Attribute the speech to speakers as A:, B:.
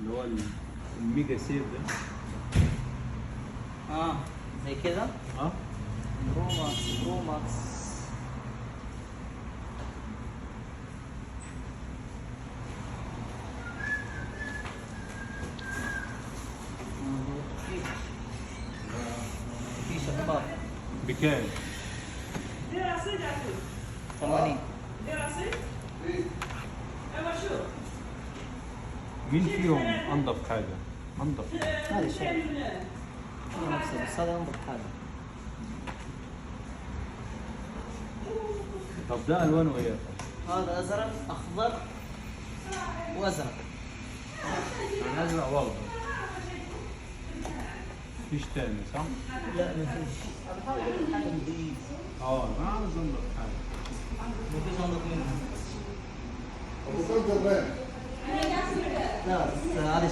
A: اللي هو الميجا سيف ده.
B: زي كذا. Pro Max، Pro Max. في شفاف.
A: بكام؟
B: 80.
A: مين فيهم انضف حاجة؟ انضف.
B: هذا الشيء هو نفسه، بس هذا انضف حاجة.
A: طب ده الوانه ايه؟
B: هذا ازرق، اخضر وازرق.
A: يعني ازرق واخضر. مفيش تاني صح؟
B: لا مفيش. حاجة نظيف.
A: انا عاوز انضف حاجة.
B: مفيش انضف منها.
C: ابو كم جرام؟
B: لا بس هذا